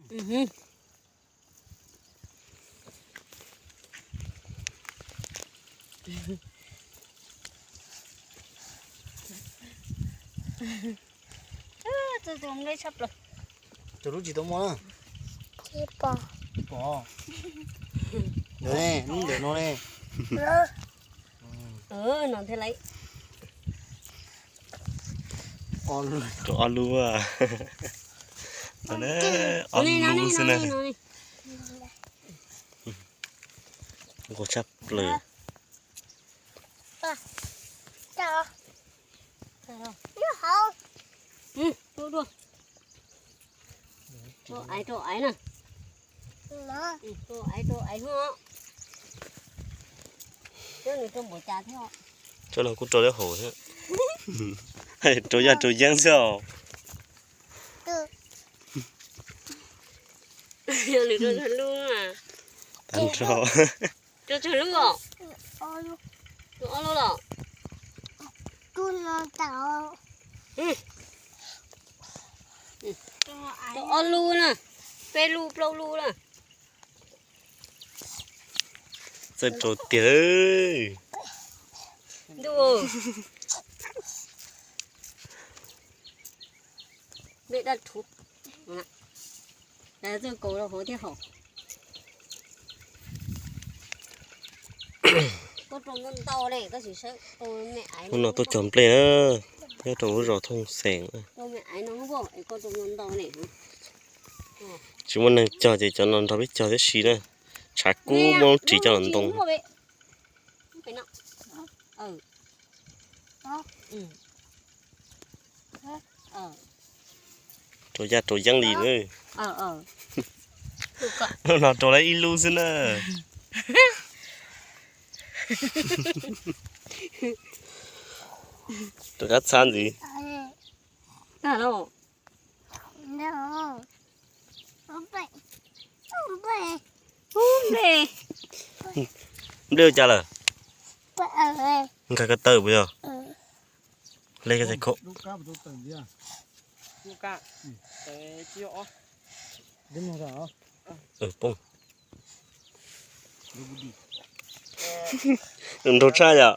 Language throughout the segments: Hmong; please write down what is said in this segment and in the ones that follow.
Tus lub tsis tau muaj na. Pom. Ntawm ne, lub ntawm no ne. No thiaj li. Rau ob lub. Ob lub xwb na. Nquag tshaj plaws. Rau aiv, rau aiv na. Rau aiv, rau aiv. Coj los kuj rau lawm hauv thiab. Rau yaj rau yeeb xwb os. Yog nws rau tsawg lub na? Tag nrho. Rau tsawg lub os? Rau ob lub los? Rau ob lub na, peb lub plaub lub na. Txawj rau tiag. Ntuj, npej dab thuv, txawj kaus rau hauv thiab hos. Hnub no tuaj cog nplej na, nyob rau lub zos Thooj Xeem. Tsis muaj neeg cog ces cov no nrog peb cog tib si na. Tshav kub muab lub ris coj los ntoo. Rau yaj rau yeeb li na. Hnub no rau lawm ib lub xwb na. Rau qab txhab ntxiv. Nplej ua cas lawm? Nkag ko taw puas yog? Hle ko taw kho. Poob. Nrau tshaj yom.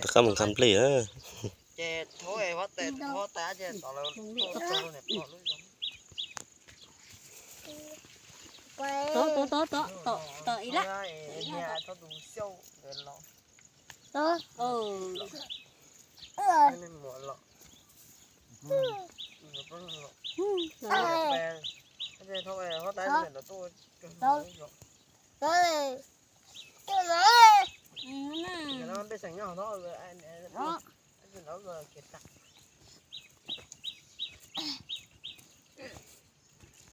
Rov qab mus nkag nplej. Tom, tom, tom, tom, tom ib lab.